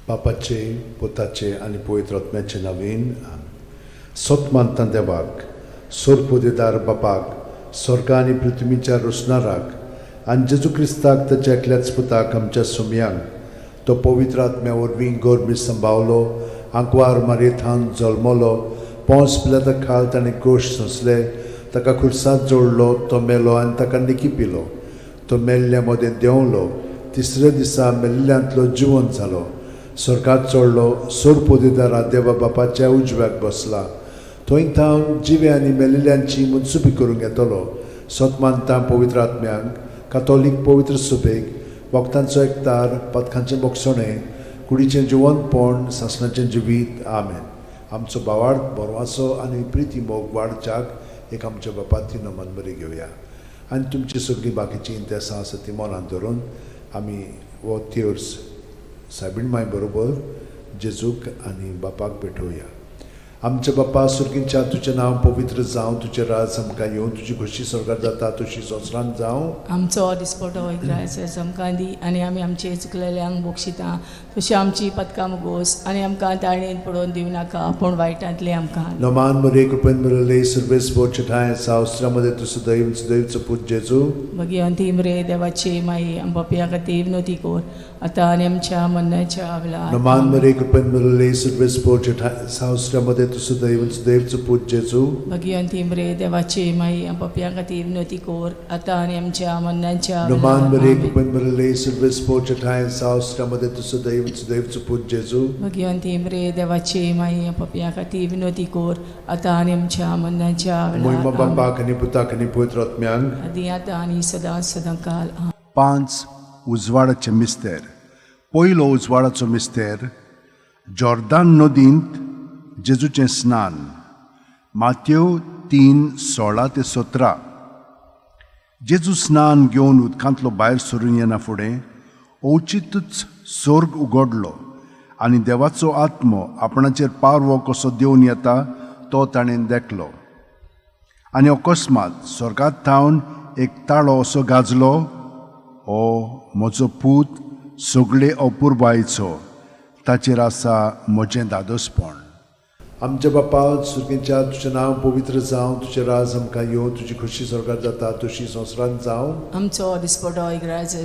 बापाचे, पुताचे आनी पवित्र आत्म्याचे नवीन. सत मानता देवाक, सोरपोदेदार बापाक, स्वर्गा आनी पृथ्वीच्या रोसणाराक, आनी जेजू क्रिस्ताक, ताच्या एकल्याच पुताक, आमच्या सुमयांक, तो पवित्र आत्म्या वरवीं गर्भी संभावलो, आंकवार मारयेथावन जल्मलो, पोंस पिलाता खाल ताणें गोश्ट सोंसले, ताका खुर्सात जोडलो, तो मेलो आनी ताका निकी पिलो, तो मेल्ल्या मदें देंवलो, तिसऱ्या दिसा मेल्ल्यांतलो जिवंत जालो, स्वर्गात चडलो, सोरपोदेदारा देवा बापाच्या उजव्याक बसला, थंय थावन जिवे आनी मेलिल्ल्यांची मुनसुबी करूंक येतलो. सत मानता पवित्र आत्म्यांक, कातोलीक पवित्र सुबेक, वखदांचो एकतार, पदकांचें बोगसणें, कुडीचें जिवंतपण, सासणाचें जिवीत. आमेन. आमचो भावार्थ, बरवासो आनी प्रिती मोग वाडच्याक एक आमच्या बापाती नमन बरी घेवया आनी तुमची सगळीं बाकीचीं इंतेसां आसा ती मनांत धरून आमी हो तेर्स सायबीण माय बरोबर जेजूक आनी बापाक भेटोवया. आमच्या बापा सुर्गींच्या, तुजें नांव पवित्र जावं, तुजें राज आमकां येवं, तुजी खोशी स्वर्गार जाता तशी संवसारांत जावं. आमचो दिसपटो एक आमकां दी आनी आमी आमचे चुकलेल्यांक बक्षिता तशी आमची पदकां मुगोस आनी आमकां ताळणेन पडोवन दिवं नाका, पूण वायटांतलें आमकां. नमान मरे, कृपेन भरले, सर्वेस्पर ठांय सावस्त्रामध्ये तूं सदैव सदैवचो पूत जेजू. भगिवंती मरे देवाची माई, आम पापयां खातीर विनवती कर, आतां आनी आमच्या मरणाच्या वेळार. नमान मरे, कृपेन भरले, सर्वेस्पर ठांय सावस्त्रामध्ये तूं सदैव सदैवचो पूत जेजू. भगिवंती मरे देवाची माई, आम पापयां खातीर विनवती कर, आतां आनी आमच्या मरणाच्या नमान वेळार. मरे, कृपेन भरले, सर्वेस्पर ठांय सावस्त्रामध्ये तूं सदैव सदैवचो पूत जेजू. भगिवंती मरे देवाची माई, आम पापयां खातीर विनवती कर, आतां आनी आमच्या मरणाच्या मोहिमा वेळार. आमेन. बापाक आनी पुताक आनी पवित्र आत्म्यांक. आदी आतां आनी सदां सदां काल. आमेन. पांच उजवाडाचे मिस्तेर. पयलो उजवाडाचो मिस्तेर, जॉर्दान नदींत जेजूचें स्नान, मात्यो 3:16 ते 17. जेजू स्नान घेवन उदकांतलो भायर सरून येना फुडें अवचितूच सोर्ग उगडलो आनी देवाचो आत्मो आपणाचेर पारवो कसो देवन येता तो ताणें देखलो. आनी अकस्मात स्वर्गात थावन एक ताळो असो गाजलो, "हो म्हजो पूत, सगळे अपुरबायचो, ताचेर आसा म्हजें दादोसपण." आमच्या बापा सुर्गींच्या, तुजें नांव पवित्र जावं, तुजें राज आमकां येवं, तुजी खोशी स्वर्गार जाता तशी संवसारांत जावं. आमचो दिसपटो एक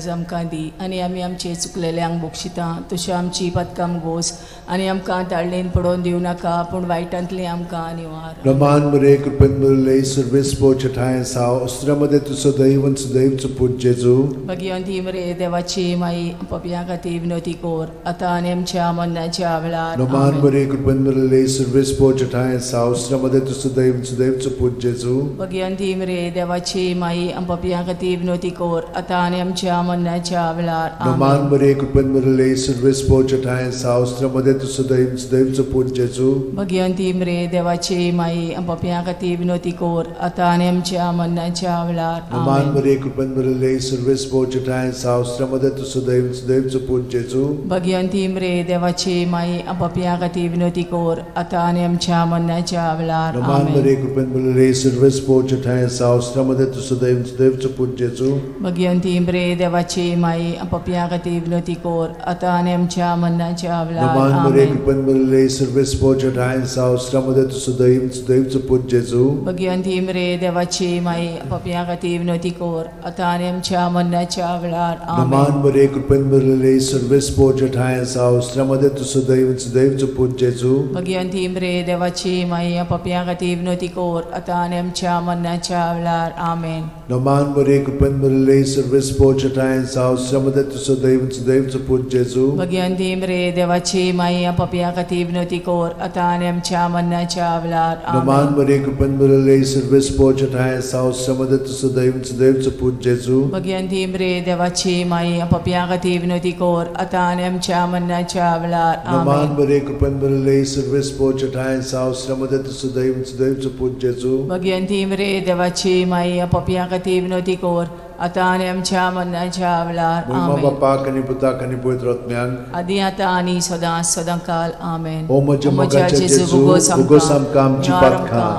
आमकां दी आनी आमी आमचे चुकलेल्यांक बक्षिता तशी आमची पदकां गोस आनी आमकां ताळणेन पडोवन दिवं नाका, पूण वायटांतलें आमकां निवार. रमान मरे, कृपेन भरले, सर्वेस्पर ठांय साव अस्त्र्यामध्ये तूं सदैव सदैवचो पूत जेजू. भगिवंती मरे देवाची माई, पापयां खातीर विनवती कर, आतां आनी आमच्या मरणाच्या वेळार. रमान आमेन. मरे, कृपेन भरले, सर्वेस्पर ठांय साव अस्त्र्यामध्ये तूं सदैव सदैवचो पूत जेजू. भगिवंती मरे देवाची माई, पापयां खातीर विनवती कर, आतां आनी आमच्या मरणाच्या वेळार. रमान आमेन. मरे, कृपेन भरले, सर्वेस्पर ठांय साव अस्त्र्यामध्ये तूं सदैव सदैवचो पूत जेजू. भगिवंती मरे देवाची माई, पापयां खातीर विनवती कर, आतां आनी आमच्या मरणाच्या वेळार. रमान आमेन. मरे, कृपेन भरले, सर्वेस्पर ठांय साव अस्त्र्यामध्ये तूं सदैव सदैवचो पूत जेजू. भगिवंती मरे देवाची माई, पापयां खातीर विनवती कर, आतां आनी आमच्या मरणाच्या वेळार. रमान आमेन. मरे, कृपेन भरले, सर्वेस्पर ठांय साव अस्त्र्यामध्ये तूं सदैव सदैवचो पूत जेजू. भगिवंती मरे देवाची माई, पापयां खातीर विनवती कर, आतां आनी आमच्या मरणाच्या वेळार. रमान मरे, आमेन. कृपेन भरले, सर्वेस्पर ठांय साव अस्त्र्यामध्ये तूं सदैव सदैवचो पूत जेजू. भगिवंती मरे देवाची माई, पापयां खातीर विनवती कर, आतां आनी आमच्या मरणाच्या वेळार. रमान आमेन. मरे, कृपेन भरले, सर्वेस्पर ठांय साव अस्त्र्यामध्ये तूं सदैव सदैवचो पूत जेजू. भगिवंती मरे देवाची माई, पापयां खातीर विनवती कर, आतां आनी आमच्या मरणाच्या वेळार. आमेन. रमान मरे, कृपेन भरले, सर्वेस्पर ठांय साव अस्त्र्यामध्ये तूं सदैव सदैवचो पूत जेजू. भगिवंती मरे देवाची माई, पापयां खातीर विनवती कर, आतां आनी आमच्या मरणाच्या वेळार. रमान आमेन. मरे, कृपेन भरले, सर्वेस्पर ठांय साव अस्त्र्यामध्ये तूं सदैव सदैवचो पूत जेजू. भगिवंती मरे देवाची माई, पापयां खातीर विनवती कर, आतां आनी आमच्या मरणाच्या वेळार. रमान आमेन. मरे, कृपेन भरले, सर्वेस्पर ठांय साव अस्त्र्यामध्ये तूं सदैव सदैवचो पूत जेजू. भगिवंती मरे देवाची माई, पापयां खातीर विनवती कर, आतां आनी आमच्या मरणाच्या वेळार. मोहिमा आमेन. बापाक आनी पुताक आनी पवित्र आत्म्याक. आदी आतां आनी सदां सदां काल. आमेन. ओ म्हज्या मोगाच्या जेजू, उगोस आमकां आमची पातकां,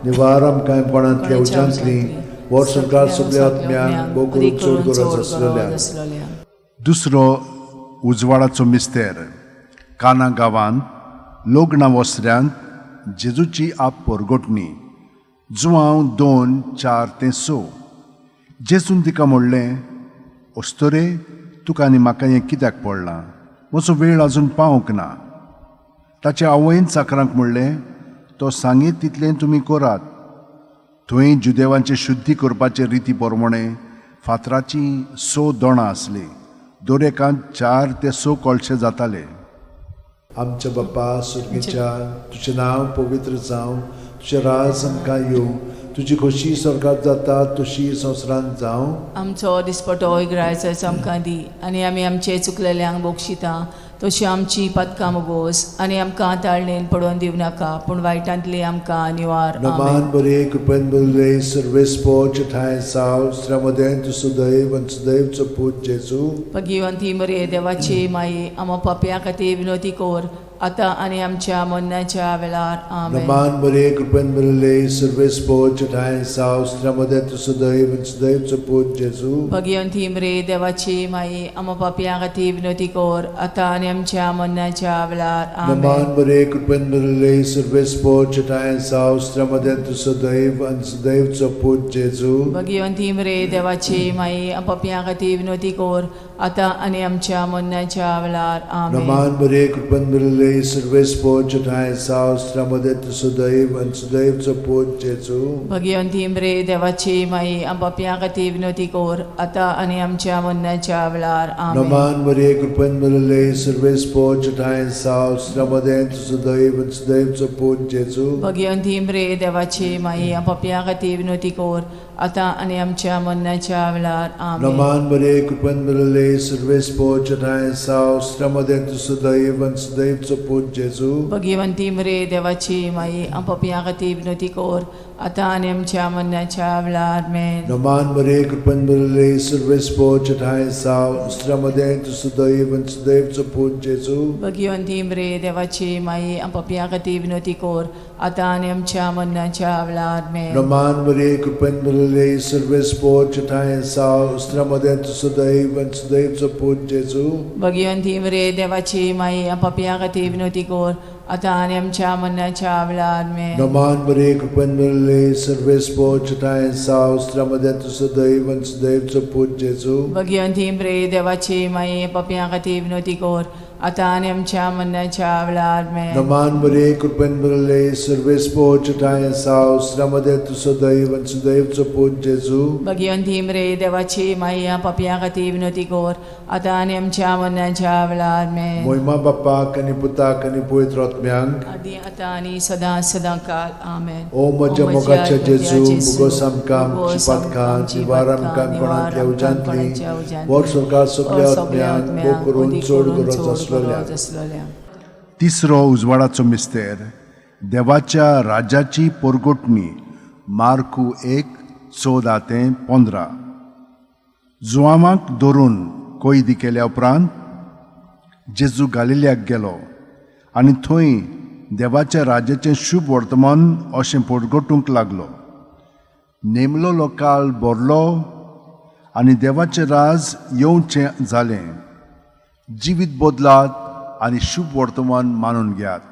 निवार आमकां कोणांतल्या उज्यांतली, व्हर संवसार सगल्या आत्म्यांक, भोव करून चड गरज आसलेल्या. दुसरो उजवाडाचो मिस्तेर. काना गांवांत लग्ना वसऱ्यांत जेजूची आप परगटणी. जुवांव 2:4-6. जेजून तिका म्हणलें, अस्तोरे, तुका आनी म्हाका हें कित्याक पडलां? म्हजो वेळ अजून पावंक ना. ताचे आवयन चाकरांक म्हणलें, तो सांगीत तितलें तुमी करात. थंय जुदेवांचे शुद्धी करपाचे रिती प्रमाणे फातराचीं 6 दोणां आसलीं. दर एकांत 4 ते 6 कळशे जाताले. आमच्या बाप्पा सुर्गीच्या, तुजें नांव पवित्र जावं, तुजें राज आमकां येवं, तुजी खोशी स्वर्गात जाता तशी संवसारांत जावं. आमचो दिसपटो इग्रायचो आमकां दी आनी आमी आमचे चुकलेल्यांक बक्षिता तशी आमची पदकां मोगोस आनी आमकां ताळणेन पडोवन दिवं नाका, पूण वायटांतली आमकां निवार. नमान बरे कृपेन बरले सर्वेस्पोच ठांय साव श्रमदें तूं सुदैव आनी सुदैवचो पूत जेजू. भगिवंती मरे देवाची माई, आमा पापया खातीर विनोती कोर आतां आनी आमच्या मरणाच्या वेळार. आमेन. नमान बरे कृपेन बरले सर्वेस्पोच ठांय साव श्रमदें तूं सुदैव आनी सुदैवचो पूत जेजू. भगिवंती मरे देवाची माई, आमा पापया खातीर विनोती कोर आतां आनी आमच्या मरणाच्या वेळार. आमेन. नमान बरे कृपेन बरले सर्वेस्पोच ठांय साव श्रमदें तूं सुदैव आनी सुदैवचो पूत जेजू. भगिवंती मरे देवाची माई, पापया खातीर विनोती कोर आतां आनी आमच्या मरणाच्या वेळार. आमेन. नमान बरे कृपेन बरले सर्वेस्पोच ठांय साव श्रमदें तूं सुदैव आनी सुदैवचो पूत जेजू. भगिवंती मरे देवाची माई, पापया खातीर विनोती कोर आतां आनी आमच्या मरणाच्या वेळार. आमेन. नमान बरे कृपेन बरले सर्वेस्पोच ठांय साव श्रमदें तूं सुदैव आनी सुदैवचो पूत जेजू. भगिवंती मरे देवाची माई, पापया खातीर विनोती कोर आतां आनी आमच्या मरणाच्या वेळार. आमेन. नमान बरे कृपेन बरले सर्वेस्पोच ठांय साव श्रमदें तूं सुदैव आनी सुदैवचो पूत जेजू. भगिवंती मरे देवाची माई, पापया खातीर विनोती कोर आतां आनी आमच्या मरणाच्या वेळार. आमेन. नमान बरे कृपेन बरले सर्वेस्पोच ठांय साव श्रमदें तूं सुदैव आनी सुदैवचो पूत जेजू. भगिवंती मरे देवाची माई, पापया खातीर विनोती कोर आतां आनी आमच्या मरणाच्या वेळार. आमेन. नमान बरे कृपेन बरले सर्वेस्पोच ठांय साव श्रमदें तूं सुदैव आनी सुदैवचो पूत जेजू. भगिवंती मरे देवाची माई, पापया खातीर विनोती कोर आतां आनी आमच्या मरणाच्या वेळार. आमेन. नमान बरे कृपेन बरले सर्वेस्पोच ठांय साव श्रमदें तूं सुदैव आनी सुदैवचो पूत जेजू. भगिवंती मरे देवाची माई, पापया खातीर विनोती कोर आतां आनी आमच्या मरणाच्या वेळार. आमेन. नमान बरे कृपेन बरले सर्वेस्पोच ठांय साव श्रमदें तूं सुदैव आनी सुदैवचो पूत जेजू. भगिवंती मरे देवाची माई, पापया खातीर विनोती कोर आतां आनी आमच्या मरणाच्या वेळार. आमेन. मोहिमा बाप्पाक आनी पुताक आनी पवित्र आत्म्यांक, आदी आतां आनी सदां सदां काल. आमेन. ओ म्हज्या मोगाच्या जेजू, मुगोस आमकां आमची पातकां निवार आमकां कोणांतल्या उज्यांतली, वर सरकार सगल्या आत्म्यांक भोग करून चड गरज आसलेल्या. तिसरो उजवाडाचो मिस्तेर, देवाच्या राज्याची पोरगोटणी. मार्कू 1:14-15. जुवामाक धरून कैदी केल्या उपरांत जेजू गालिल्याक गेलो आनी थंय देवाच्या राज्याचें शुभ वर्तमान अशें पोरगटूंक लागलो. नेमलोलो काळ भरलो आनी देवाचें राज येवचें जालें. जिवीत बदलात आनी शुभ वर्तमान मानून घेयात.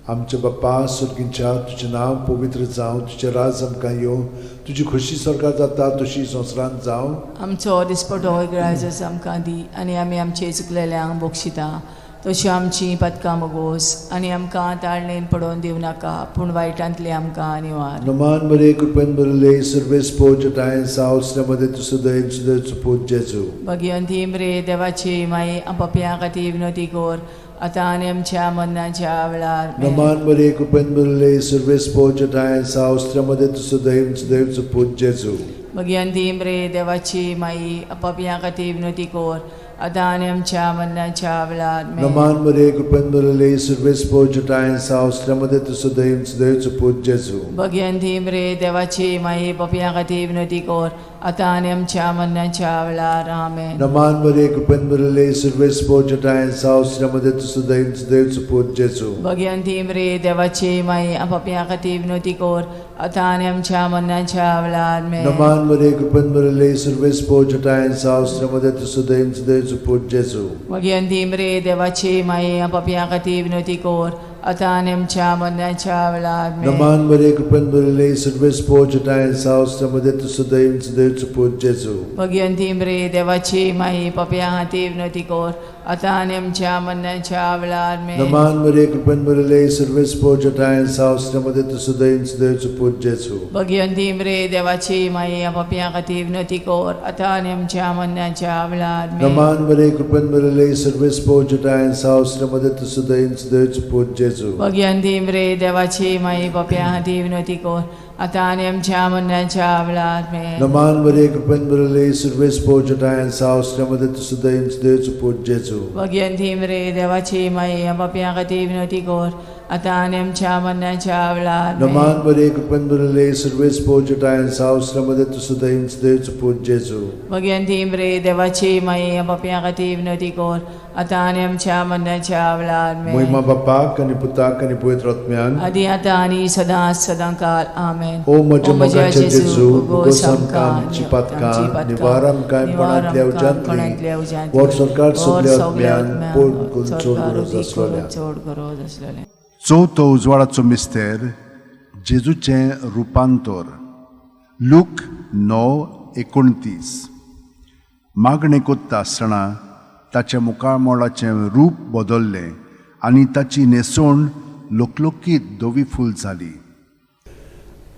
आमच्या बाप्पा सुर्गींच्या, तुजें नांव पवित्र जावं, तुजें राज आमकां येवं, तुजी खोशी स्वर्गात जाता तशी संवसारांत जावं. आमचो दिसपटो इगराजच आमकां दी आनी आमी आमचे चुकलेल्यांक बक्षिता तशी आमची पदकां मोगोस आनी आमकां ताळणेन पडोवन दिवं नाका, पूण वायटांतली आमकां निवार. नमान बरे कृपेन बरले सर्वेस्पोच ठांय साव श्रमदे तूं सुदैव सुदैवचो पूत जेजू. भगिवंती मरे देवाची माई, पापया खातीर विनोती कोर आतां आनी आमच्या मरणाच्या वेळार. आमेन. नमान बरे कृपेन बरले सर्वेस्पोच ठांय साव श्रमदे तूं सुदैव सुदैवचो पूत जेजू. भगिवंती मरे देवाची माई, पापया खातीर विनोती कोर आतां आनी आमच्या मरणाच्या वेळार. आमेन. नमान बरे कृपेन बरले सर्वेस्पोच ठांय साव श्रमदे तूं सुदैव सुदैवचो पूत जेजू. भगिवंती मरे देवाची माई, पापया खातीर विनोती कोर आतां आनी आमच्या मरणाच्या वेळार. आमेन. नमान मरिये, कृपेन भरिल्ले, सुर्वेस पोचटाय साव श्रमदे तुसुदैव सुदैव सुपूत जेजू. भगवंती मरे देवाची माई, पापया खातीर विनवती कर, आतां आनी आमच्या मरणाच्या वेळार. आमेन. नमान मरिये, कृपेन भरिल्ले, सुर्वेस पोचटाय साव श्रमदे तुसुदैव सुदैव सुपूत जेजू. भगवंती मरे देवाची माई, पापया खातीर विनवती कर, आतां आनी आमच्या मरणाच्या वेळार. आमेन. नमान मरिये, कृपेन भरिल्ले, सुर्वेस पोचटाय साव श्रमदे तुसुदैव सुदैव सुपूत जेजू. भगवंती मरे देवाची माई, पापया खातीर विनवती कर, आतां आनी आमच्या मरणाच्या वेळार. आमेन. नमान मरिये, कृपेन भरिल्ले, सुर्वेस पोचटाय साव श्रमदे तुसुदैव सुदैव सुपूत जेजू. भगवंती मरे देवाची माई, पापया खातीर विनवती कर, आतां आनी आमच्या मरणाच्या वेळार. आमेन. नमान मरिये, कृपेन भरिल्ले, सुर्वेस पोचटाय साव श्रमदे तुसुदैव सुदैव सुपूत जेजू. भगवंती मरे देवाची माई, पापया खातीर विनवती कर, आतां आनी आमच्या मरणाच्या वेळार. आमेन. नमान मरिये, कृपेन भरिल्ले, सुर्वेस पोचटाय साव श्रमदे तुसुदैव सुदैव सुपूत जेजू. भगवंती मरे देवाची माई, पापया खातीर विनवती कर, आतां आनी आमच्या मरणाच्या वेळार. आमेन. नमान मरिये, कृपेन भरिल्ले, सुर्वेस पोचटाय साव श्रमदे तुसुदैव सुदैव सुपूत जेजू. भगवंती मरे देवाची माई, पापया खातीर विनवती कर, आतां आनी आमच्या मरणाच्या वेळार. आमेन. मोहिमा बापाक आनी पुताक आनी पवित्र आत्म्यान. आदी आतां आनी सदां सदां काल. आमेन. ओ म्हज्या मोगाचे जेजू, भोगोस आमकां आमची पातकां, निवार आमकां कोणांतल्या उज्यांतली, वर सरकार सगल्या आत्म्यान पोट करून चड गरज आसलोल्या. चड गरज आसलेलें. चवथो उजवाडाचो मिस्तेर, जेजूचें रुपांतर, लूक 9:29. मागणें कोत्ता आसतना ताच्या मुखामळाचें रूप बदल्लें आनी ताची न्हेसवण लकलकीत धवी फूल जाली.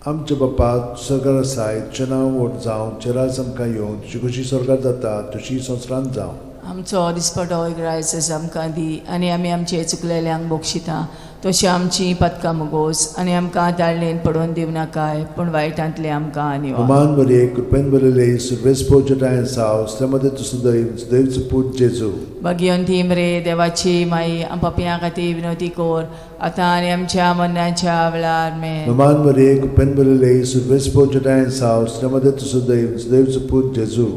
आमच्या बापा सरकार आसाय, तुजें नांव व्हड जावं, तुजें राज आमकां येवं, तुजी खुशी स्वर्गार जाता तशी संवसारांत जावं. आमचो दिसपटो ग्रायस आमकां दी आनी आमी आमचे चुकलेल्यांक बक्षिता तशी आमची पदकां मुगोस आनी आमकां ताळणेन पडोवन दिवं नाकाय, पूण वायटांतले आमकां निवार. अमान मरिये, कृपेन भरिल्ले, सुर्वेस पोचटाय साव श्रमदे तुसुदैव सुदैव सुपूत जेजू. भगवंती मरे देवाची माई, पापयां खातीर विनवती कर, आतां आनी आमच्या मरणाच्या वेळार. आमेन. नमान मरिये, कृपेन भरिल्ले, सुर्वेस पोचटाय साव श्रमदे तुसुदैव सुदैव सुपूत जेजू.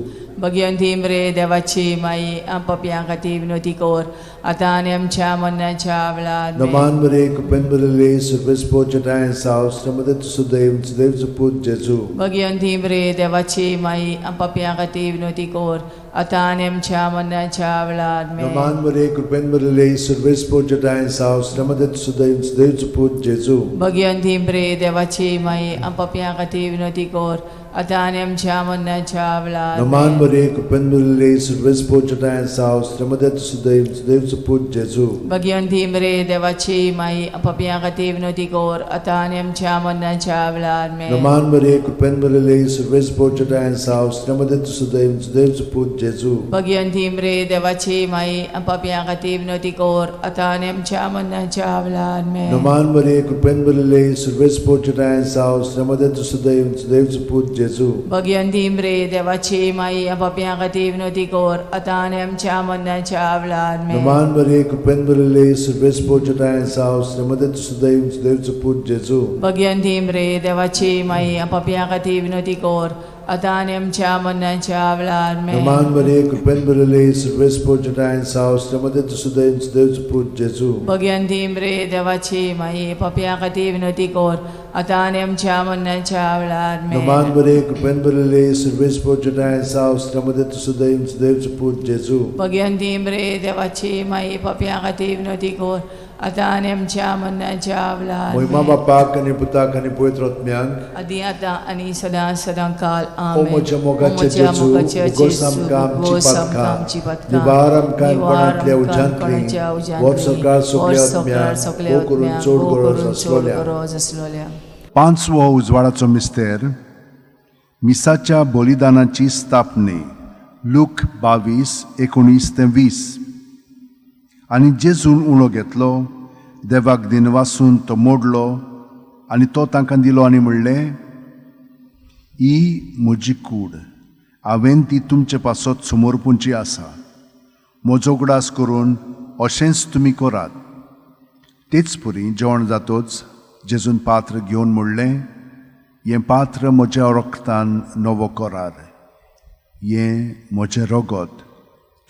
भगवंती मरे देवाची माई, पापयां खातीर विनवती कर, आतां आनी आमच्या मरणाच्या वेळार. आमेन. नमान मरिये, कृपेन भरिल्ले, सुर्वेस पोचटाय साव श्रमदे तुसुदैव सुदैव सुपूत जेजू. भगवंती मरे देवाची माई, पापयां खातीर विनवती कर, आतां आनी आमच्या मरणाच्या वेळार. आमेन. नमान मरिये, कृपेन भरिल्ले, सुर्वेस पोचटाय साव श्रमदे तुसुदैव सुदैव सुपूत जेजू. भगवंती मरे देवाची माई, पापयां खातीर विनवती कर, आतां आनी आमच्या मरणाच्या वेळार. नमान आमेन. मरिये, कृपेन भरिल्ले, सुर्वेस पोचटाय साव श्रमदे तुसुदैव सुदैव सुपूत जेजू. भगवंती मरे देवाची माई, पापयां खातीर विनवती कर, आतां आनी आमच्या मरणाच्या वेळार. आमेन. नमान मरिये, कृपेन भरिल्ले, सुर्वेस पोचटाय साव श्रमदे तुसुदैव सुदैव सुपूत जेजू. भगवंती मरे देवाची माई, पापयां खातीर विनवती कर, आतां आनी आमच्या मरणाच्या वेळार. आमेन. नमान मरिये, कृपेन भरिल्ले, सुर्वेस पोचटाय साव श्रमदे तुसुदैव सुदैव सुपूत जेजू. भगवंती मरे देवाची माई, पापयां खातीर विनवती कर, आतां आनी आमच्या मरणाच्या वेळार. आमेन. नमान मरिये, कृपेन भरिल्ले, सुर्वेस पोचटाय साव श्रमदे तुसुदैव सुदैव सुपूत जेजू. भगवंती मरे देवाची माई, पापयां खातीर विनवती कर, आतां आनी आमच्या मरणाच्या वेळार. आमेन. नमान मरिये, कृपेन भरिल्ले, सुर्वेस पोचटाय साव श्रमदे तुसुदैव सुदैव सुपूत जेजू. भगवंती मरे देवाची माई, पापयां खातीर विनवती कर, आतां आनी आमच्या मरणाच्या वेळार. आमेन. नमान मरिये, कृपेन भरिल्ले, सुर्वेस पोचटाय साव श्रमदे तुसुदैव सुदैव सुपूत जेजू. भगवंती मरे देवाची माई, पापयां खातीर विनवती कर, आतां आनी आमच्या मरणाच्या वेळार. मोहिमा आमेन. बापाक आनी पुताक आनी पवित्र आत्म्याक. आदी आतां आनी सदां सदां काल. ओ आमेन. म्हज्या मोगाचे ओ म्हज्या जेजू, मोगाचे उगोस जेजू, आमकां आमची उगोस आमकां पातकां, आमची पातकां, निवार आमकां निवार कोणांतल्या आमकां उज्यांतली, कोणाच्या उज्यांतली, वर सरकार सगल्या वर सरकार आत्म्याक, सगल्या भोव करून आत्म्याक, चड भोव गरज करून चड आसलोल्या. गरज आसलोल्या. पांचवो उजवाडाचो मिस्तेर, मिसाच्या बलिदानाची स्थापने, लूक 22:19 ते 20. आनी जेजून उणो घेतलो, देवाक दिनवासून तो मोडलो आनी तो तांकां दिलो आनी म्हणलें, ही म्हजी कूड, हांवें ती तुमचे पासत समर्पूंची आसा. म्हजो उगडास करून अशेंच तुमी करात. तेच परी जेवण जातोच जेजून पात्र घेवन म्हणलें, हें पात्र म्हज्या रक्तान नवो करार. हें म्हजें रगत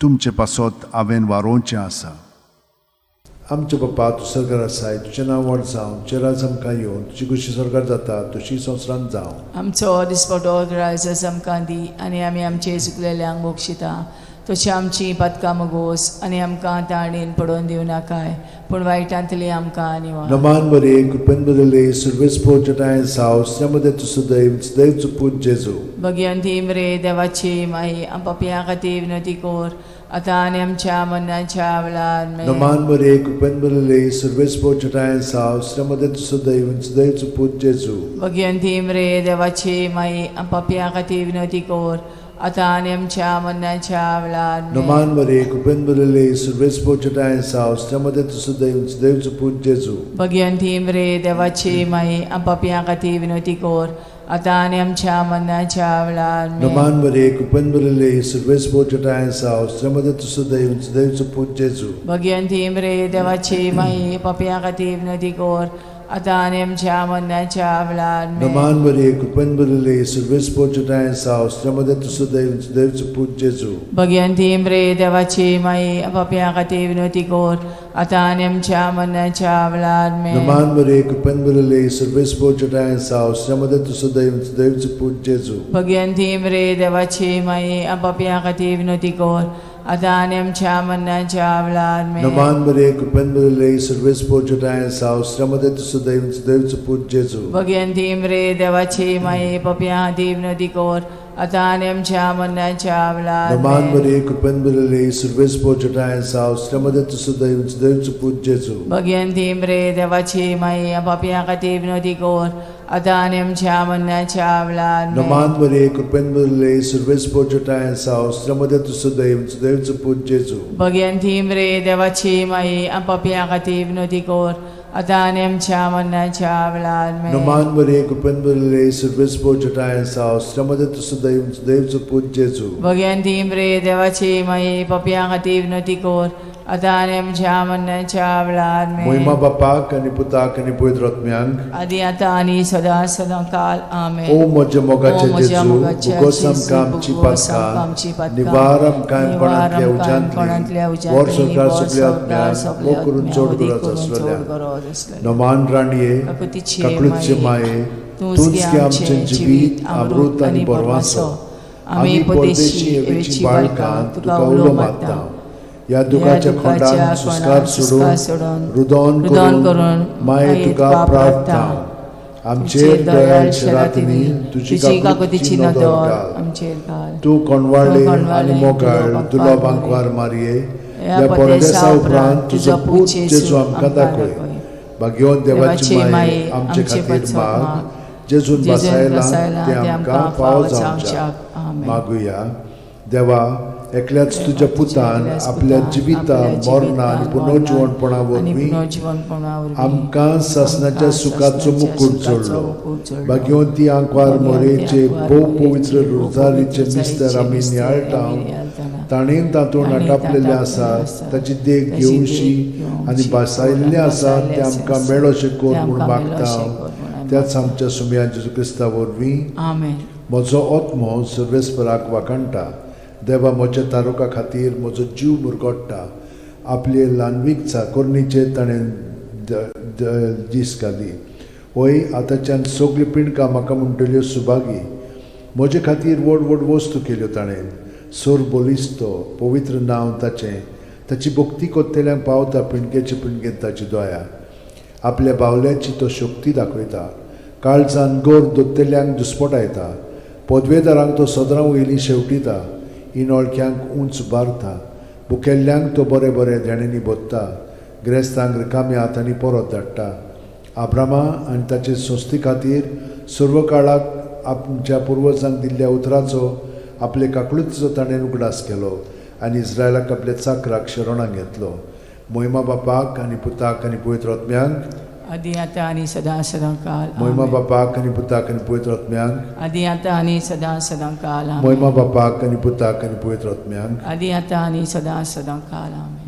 तुमचे पासत हांवें वारोवचें आसा. आमचे बापा, तूं सरकार आसाय, तुजें नांव व्हड जावं, तुजें राज आमकां येवन, तुजी खुशी सरकार जाता तशी संवसारांत जावं. आमचो दिसपटो रायस आमकां दी आनी आमी आमचे चुकलेल्यांक बक्षिता तशी आमची पातकां मगोस आनी आमकां ताणेन पडोवन दिवं नाकाय पूण वायटांतली आमकां निवार. नमान बरे कृपेन बदले सुरवेस पोचटाय साव मध्ये तूं सदैव सदैव पूत जेजू. भगवंती मरे देवाची माई, आम पापयां खातीर विनवती कर आतां आनी आमच्या मरणाच्या वेळार. आमेन. नमान बरे कृपेन बदले सुरवेस पोचटाय साव मध्ये तूं सदैव सदैव पूत जेजू. भगवंती मरे देवाची माई, आम पापयां खातीर विनवती कर आतां आनी आमच्या मरणाच्या वेळार. आमेन. नमान बरे कृपेन बदले सुरवेस पोचटाय साव मध्ये तूं सदैव सदैव पूत जेजू. भगवंती मरे देवाची माई, आम पापयां खातीर विनवती कर आतां आनी आमच्या मरणाच्या वेळार. आमेन. नमान बरे कृपेन बदले सुरवेस पोचटाय साव मध्ये तूं सदैव सदैव पूत जेजू. भगवंती मरे देवाची माई, पापयां खातीर विनवती कर आतां आनी आमच्या मरणाच्या वेळार. आमेन. नमान बरे कृपेन बदले सुरवेस पोचटाय साव मध्ये तूं सदैव सदैव पूत जेजू. भगवंती मरे देवाची माई, पापयां खातीर विनवती कर आतां आनी आमच्या मरणाच्या वेळार. आमेन. नमान बरे कृपेन बदले सुरवेस पोचटाय साव मध्ये तूं सदैव सदैव पूत जेजू. भगवंती मरे देवाची माई, पापयां खातीर विनवती कर आतां आनी आमच्या मरणाच्या वेळार. आमेन. नमान बरे कृपेन बदले सुरवेस पोचटाय साव मध्ये तूं सदैव सदैव पूत जेजू. भगवंती मरे देवाची माई, पापयां खातीर विनवती कर आतां आनी आमच्या मरणाच्या वेळार. नमान आमेन. बरे कृपेन बदले सुरवेस पोचटाय साव मध्ये तूं सदैव सदैव पूत जेजू. भगवंती मरे देवाची माई, पापयां खातीर विनवती कर आतां आनी आमच्या मरणाच्या वेळार. आमेन. नमान बरे कृपेन बदले सुरवेस पोचटाय साव मध्ये तूं सदैव सदैव पूत जेजू. भगवंती मरे देवाची माई, पापयां खातीर विनवती कर आतां आनी आमच्या मरणाच्या वेळार. आमेन. नमान बरे कृपेन बदले सुरवेस पोचटाय साव मध्ये तूं सदैव सदैव पूत जेजू. भगवंती मरे देवाची माई, पापयां खातीर विनवती कर आतां आनी आमच्या मरणाच्या वेळार. आमेन. मोहिमा बापाक आनी पुताक आनी पवित्र आत्म्यांक, आदी आतां आनी सदां सदां काल. आमेन. ओ म्हज्या मोगाचे ओ म्हज्या जेजू, मोगाचे भोगोस जेजू, आमकां आमची भोगोस आमकां आमची पातकां, पातकां, निवार आमकां निवार कोणांतल्या आमकां कोणांतल्या उज्यांतली, उज्यांतली, वर संवसार वर सगल्या संवसार आत्म्यांक, सगल्या मोग करून आत्म्यांक, चड वदी गरज करून चड आसलेल्या. गरज आसलेल्या. नमान राणये, काकुतीचे काकळूतचे माये, माये, तूंच तूंच गे गे आमचें आमचें जिवीत, जिवीत, अमृत अमृत आनी आनी बरवासो. बरवासो. आमी आमी परदेशी परदेशी एवेची एवेची बाळकां बाळकां तुका तुका उलो उलो मारता. मारता. ह्या दुखाच्या दुखाच्या खोंडान सुस्कार कोणान सुस्कार सोडून सोडून रुदन रुदन करून करून माये माये तुका तुका प्रार्थना. प्रार्थना. आमचेर दयाळ शरातिनी तुजी तुजी काकुतीची काकुतीची नदर नदर घाल. आमचेर घाल. तूं कोणवाळे तूं आनी कोणवाळे, मोगाळ तुलो तुलो बांकवार बांकवार मारये, ह्या ह्या परदेसा परदेसा उपरांत उपरांत तुजो तुजो पूत पूत जेजू जेजू आमकां आमकां दाखय. दाखय. भाग्यवंत देवाची देवाची माये, माये, आमचे आमचे खातीर पासत माग, माग, जेजून जेजून बसायला बसायला ते ते आमकां आमकां फावो फावो जावच्याक. जावच्याक. आमेन. मागुया. देवा, एकल्याच तुज्या पुतान एकल्याच आपल्या पुतान जिविता आपल्या मरणा आनी जिवितान, पुनर्जिवणपणा मरणान आनी वरवीं पुनर्जिवणपणा वरवीं आमकां सासणाच्या आमकां सुखाचो सासणाच्या मुकूट सुखाचो जोडलो. मुकूट जोडलो. भाग्यवंती आंकवार भाग्यवंती मोरेचे आंकवार भोव मोरेचे पवित्र भोव रोजारीचे पवित्र मिस्तर रोजारीचे आमी मिस्तर नियाळटा, आमी नियाळटाना, ताणें तातूंत ताणें आटापलेलें तातूंत आसा आसा, ताची देख ताची देख घेवशी घेवशी आनी भासायल्लें आनी आसा भासायल्लें तें आमकां आसा, मेळोशें तें कर म्हूण आमकां मागता मेळोशें कर म्हूण आमी त्याच आमच्या सुमया जेजू क्रिस्ता वरवीं. आमेन. म्हजो आत्मो सर्वेस्पराक वाखाणटा, देवा म्हज्या तारुका खातीर म्हजो जीव मुरगोट्टा. आपले ल्हानवीक चाकोरणीचेर ताणें दीस घाली. वय आतांच्यान सगळीं पिंडकां म्हाका म्हणटल्यो सुभागी. म्हजे खातीर व्हड व्हड वस्तू केल्यो ताणें. सोर बलिस्तो पवित्र नांव ताचें, ताची भक्ती कोत्तेल्यांक पावता पिंडकेचे पिंडकेंत ताची दया. आपल्या बावल्याची तो शक्ती दाखयता, काळजान गोर दोत्तेल्यांक दुस्पटायता. पदवेदारांक तो सदरां वयली शेवटिता, इनोळख्यांक उंच बारता. भुकेल्ल्यांक तो बरें बरें देण्यांनी भोत्ता, ग्रेस्तांक रिकाम्या हातांनी परत धाडटा. आब्रामा आनी ताचे संस्थे खातीर सर्व काळाक आमच्या पुर्वजांक दिल्ल्या उतराचो आपले काकळुतीचो ताणें उगडास केलो आनी इस्रायलाक आपल्या चाकराक शरणाक घेतलो. मोहिमा बापाक आनी पुताक आनी पवित्र आत्म्यांक, आदी आतां आनी सदां सदां काल. मोहिमा आमेन. बापाक आनी पुताक आनी पवित्र आत्म्यांक, आदी आतां आनी सदां सदां काल. आमेन. मोहिमा बापाक आनी पुताक आनी पवित्र आत्म्यांक. आदी आतां आनी सदां सदां काल. आमेन.